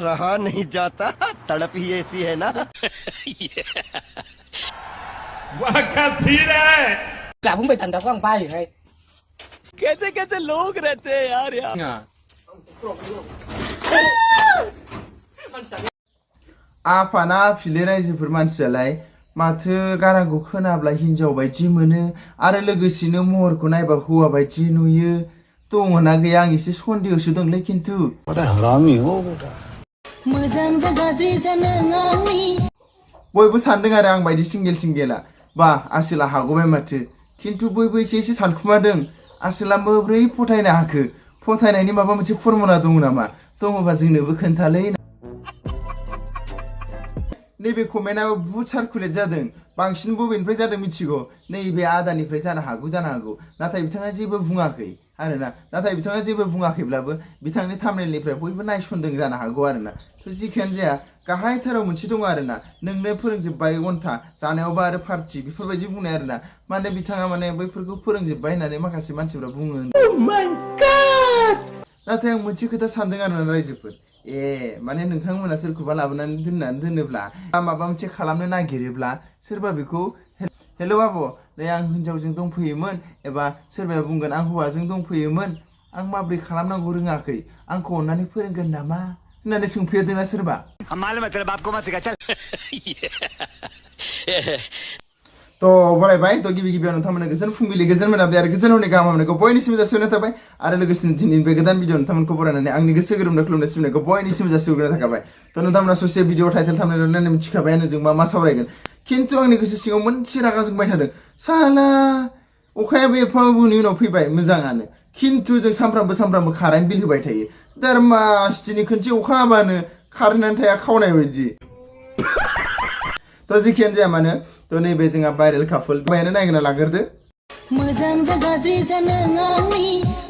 रहा नहीं जाता तड़प ही ऐसी है ना वाह क्या सीन है กลับเพิ่งไปตันตะกว้างป้าอยู่ไง कैसे कैसे लोग रहते हैं यार यहाँ आफाना फिले रायजोफोर मानसियालाय माथो गारांखौ खोनाब्ला हिनजाव बायदि मोनो आरो लोगोसेनो महरखौ नायबा हौवा बायदि नुयो दङना गैया आं एसे सन्देहसो दंलै खिन्थु हरामी हो बेटा बयबो सानदों आरो आं बायदि सिंगेला बा आसोला हागौबाय माथो खिन्थु बयबो एसे सानखुमादों आसोला बोरै फोथायनो हाखो फोथायनायनि माबा मोनसे फर्मुला दङ नामा दङबा जोंनोबो खोन्थालै नैबे कमेन्टआबो बुहुत सार्कुलेट जादों बांसिन बबेनिफ्राय जादों मिथिगौ नैबे आदानिफ्राय जानो हागौ नाथाय बिथाङा जेबो बुङाखै आरोना नाथाय बिथाङा जेबो बुङाखैब्लाबो बिथांनि थाम्बनेलनिफ्राय बयबो नायसनदों जानो हागौ आरोना जिखियानो जाया गाहायथाराव मोनसे दङ आरोना नोंनो फोरोंजोबबाय घन्टा जानायावबो आरो पार्टि बेफोरबायदि बुंनाय आरोना माने बिथाङा माने बैफोरखौ फोरोंजोबबाय होननानै माखासे मानसिफ्रा बुङो नाथाय आं मोनसे खोथा सानदों आरोना रायजोफोर माने नोंथांमोना सोरखौबा लाबोनानै दोनोब्ला माबा मोनसे खालामनो नागिरोब्ला सोरबा बेखौ हेलो आब' नै आं हिनजावजों दंफैयोमोन एबा सोरबाया बुंगोन आं हौवाजों दंफैयोमोन आं माबोरै खालामनांगौ रोङाखै आंखौ अननानै फोरोंगोन नामा होननानै सोंफैदोंना सोरबा तो बरायबाय तो गिबियाव नोंथांमोननो गोजोन फुंबिलि गोजोन मोनाबिलि आरो गोजोन हरनि गाहाम हामलायनायखौ बयनिसिमबो जासिहरनाय थाबाय आरो लोगोसेनो दिनैनि बे गोदान भिडिअ नोंथांमोनखौ बरायनानै आंनि गोसो गोरबोनिफ्राय खुलुमनाय सिबिनायखौ बयनिसिमबो जासिहरग्रोनाय थाखाबाय तो नोंथांमोना ससे भिडिअ टाइटेल थाम्बनेल नायनानै मिथिखाबायानो जों मा सावरायगोन खिन्थु आंनि गोसो सिङाव मोनसे रागा जोंबाय थादों साला अखायाबो एफाबोनि उनाव फैबाय मोजाङानो खिन्थु जों सामफ्रामबो कारेन्ट बिल होबाय थायो दारमासथिनि खनसे अखा हाबानो कारेन्टआनो थाया खावनाय बायदि तो जिखियानो जाया मानो तो नैबे जोंहा भाइरेल कापल बायानो नायगोना लाग्रोदो मोजां गाज्रि जानो आंनि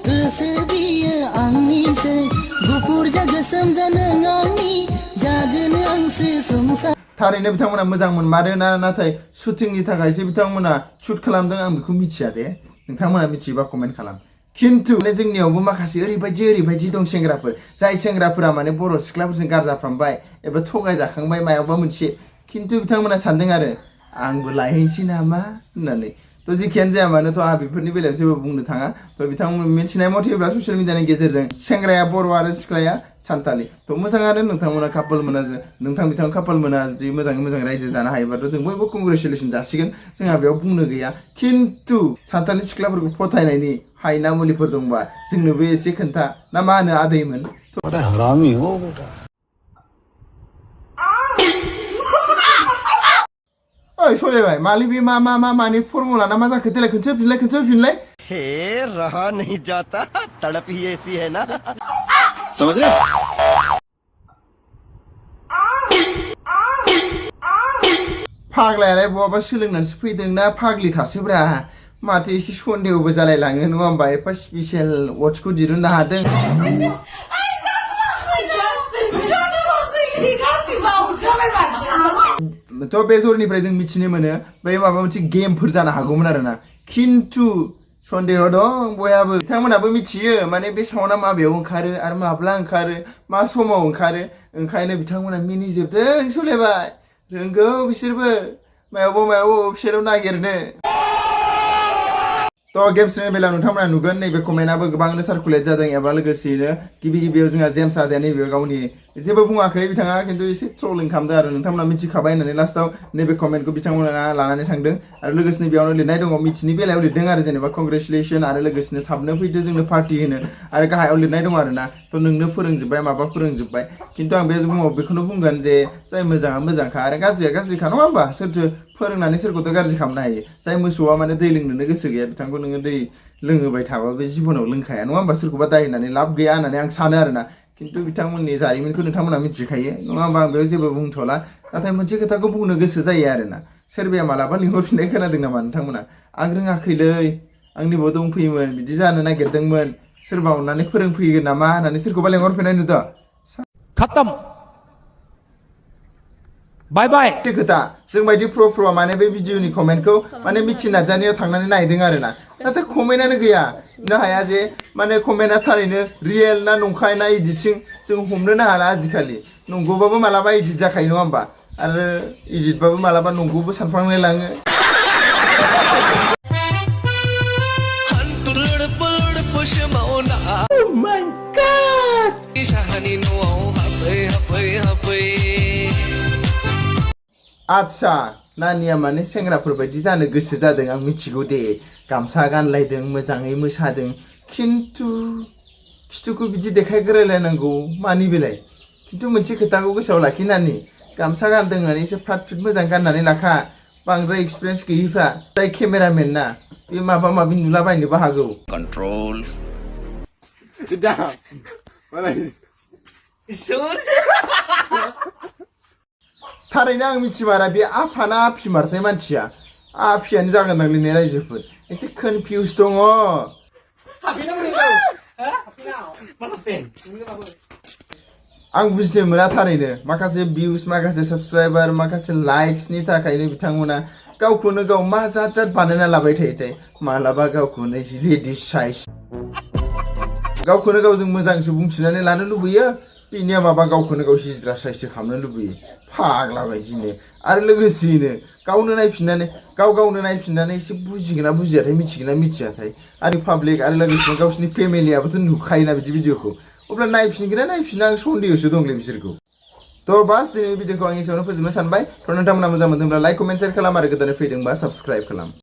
गोसो बियो आंनिसै गुफुर जा गोसोम जानो आंनि जागोन आंसो संसार थारैनो बिथांमोना मोजां मोनमारो नाथाय शुटिंनि थाखायसो बिथांमोना शुट खालामदों आं बेखौ मिथिया दे नोंथांमोना मिथियोबा कमेन्ट खालाम खिन्थु माने जोंनियावबो माखासे ओरैबायदि दं सेंग्राफोर जाय सेंग्राफोरा माने बर' सिख्लाफोरजों गारजाफ्रामबाय एबा थगायजाखांबाय मायावबा मोनसे खिन्थु बिथांमोना सानदों आरो आंबो लायहैनोसै नामा होननानै तो जिखियानो जाया मानो तो आं बेफोरनि बेलायाव जेबो बुंनो थाङा तो बिथांमोन मिथिनाय मथेब्ला ससियेल मिडियानि गेजेरजों सेंग्राया बर' आरो सिख्लाया सान्तालि तो मोजाङानो नोंथांमोना कापोल मोना बिथां कापोल मोना जुदि मोजाङै रायजो जानो हायोबाथ' जों बयबो कंग्रेचुलेसन जासिगोन जोंहा बेयाव बुंनो गैया खिन्थु सान्तालि सिख्लाफोरखौ फोथायनायनि हायना मुलिफोर दंबा जोंनोबो एसे खोन्था ना मा होनो आदैमोन हरामी हो बेटा ओइ सोलायबाय मालि बे मानि फर्मुला ना मा जाखो देलाय खनसे फिनलाय हे रहा नहीं जाता तड़प ही ऐसी है ना समझ रहे फाग्लायालाय बहाबा सोलोंनानैसो फैदोंना फाग्लिखासोब्रा माथो एसे सन्देहबो जालायलाङो नङा होमबा एफा स्पेसियेल वार्डसखौ दिरुननो हादों तो बे जरनिफ्राय जों मिथिनो मोनो बै माबा मोनसे गेमफोर जानो हागौमोन आरोना खिन्थु सन्देह दं बयहाबो बिथांमोनाबो मिथियो माने बे साउन्डआ माबेयाव ओंखारो आरो माब्ला ओंखारो मा समाव ओंखारो ओंखायनो बिथांमोना मिनिजोबदों सोलायबाय रोंगौ बिसोरबो मायावबा फिसोराव नागिरनो तो गेम्सनि बेलायाव नोंथांमोना नुगोन नैबे कमेन्टआबो गोबांनो सार्कुलेट जादों एबा लोगोसेनो गिबियाव जोंहा जेम्स आदाया नैबे गावनि जेबो बुङाखै बिथाङा खिन्थु एसे ट्रलिं खालामदों आरो नोंथांमोना मिथिखाबाय होननानै लास्टआव नैबे कमेन्टखौ बिथांमोना लानानै थांदों आरो लोगोसेनो बेयावनो लिरनाय दङ मिथिनि बेलायाव लिरदों आरो जेनेबा कंग्रेचुलेसन आरो लोगोसेनो थाबनो फैदो जोंनो पार्टि होनो आरो गाहायाव लिरनाय दङ आरोना तो नोंनो फोरोंजोबबाय माबा फोरोंजोबबाय खिन्थु आं बे समाव बेखौनो बुंगोन जे जाय मोजाङा मोजांखा आरो गाज्रिया गाज्रिखा नङा होमबा सोरथो फोरोंनानै सोरखौथ' गाज्रि खालामनो हायो जाय मोसौआ माने दै लोंनोनो गोसो गैया बिथांखौ नोङो दै लोङोबाय थाबा बे जिबनाव लोंखाया नङा होमबा सोरखौबा दाय होननानै लाब गैया होननानै आं सानो आरोना खिन्थु बिथांमोननि जारिमिनखौ नोंथांमोना मिथिखायो नङा होमबा आं बेयाव जेबो बुंथ'ला नाथाय मोनसे खोथाखौ बुंनो गोसो जायो आरोना सोरबाया मालाबा लिंहरफिननाय खोनादों नामा नोंथांमोना आं रोङाखैलै आंनि बाव दंफैयोमोन बिदि जानो नागिरदोंमोन सोरबा अननानै फोरोंफैगोन नामा होननानै सोरखौबा लिंहरफिननाय नुदों खत्म बाय बाय खोथा जों बायदि प्र माने बे भिडिअनि कमेन्टखौ माने मिथि नाजानायाव थांनानै नायदों आरोना नाथाय कमेन्टआनो गैया नो हाया जे माने कमेन्टआ थारैनो रियेल ना नंखाय ना एडिटिं जों हमनोनो हाला आजिखालि नंगौबाबो मालाबा इडिट जाखायो नङा होमबा आरो इडिटबाबो मालाबा नंगौबो सानफ्लांलाय लाङो आच्छा नानिया माने सेंग्राफोर बायदि जानो गोसो जादों आं मिथिगौ दे गामसा गानलायदों मोजाङै मोसादों खिन्थु खिथुखौ बिदि देखायग्रायलायनांगौ मानि बेलाय खिन्थु मोनसे खोथाखौ गोसोआव लाखि नानि गामसा गानदों होननानै एसे फ्रात फ्रिट मोजां गाननानै लाखा बांद्राय एक्सपिरियेन्स गैयिफ्रा जाय केमेरामेन ना बे माबा माबि नुलाबायनोबो हागौ कंट्रोल थारैनो आं मिथिमारा बे आफाना आफि मारथाय मानसिया आफियानो जागोन नांलायनाय रायजोफोर एसे कनफिउस दङ आं बुजिनो मोना थारैनो माखासे भिउस माखासे साबस्क्राइबार माखासे लाइक्सनि थाखायनो बिथांमोना गावखौनो गाव मा जात जात बानायना लाबाय थायोथाय मालाबा गावखौनो लेडिस साइज गावखौनो गावजों मोजांसो बुंथिनानै लानो लुबैयो बिनिया माबा गावखौनो गाव हिजरा साइजसो खालामनो लुबैयो फाग्ला बायदिनो आरो लोगोसेयैनो गावनो नायफिननानै एसे बुजिगोन ना बुजियाथाय मिथिगोन ना मिथियाथाय आरो पाब्लिक आरो लोगोसेनो गावसिनि फेमिलियाबोथ' नुखायोना बिदि भिडिअखौ अब्ला नायफिनगोन ना नायफिना आं सन्देहसो दंलै बिसोरखौ थ' बास दिनैनि भिडिअखौ आं एसेयावनो फोजोबनो सानबाय थ' नोंथांमोना मोजां मोनदोंब्ला लाइक कमेन्ट शेयार खालाम आरो गोदानै फैदोंबा साबस्क्राइब खालाम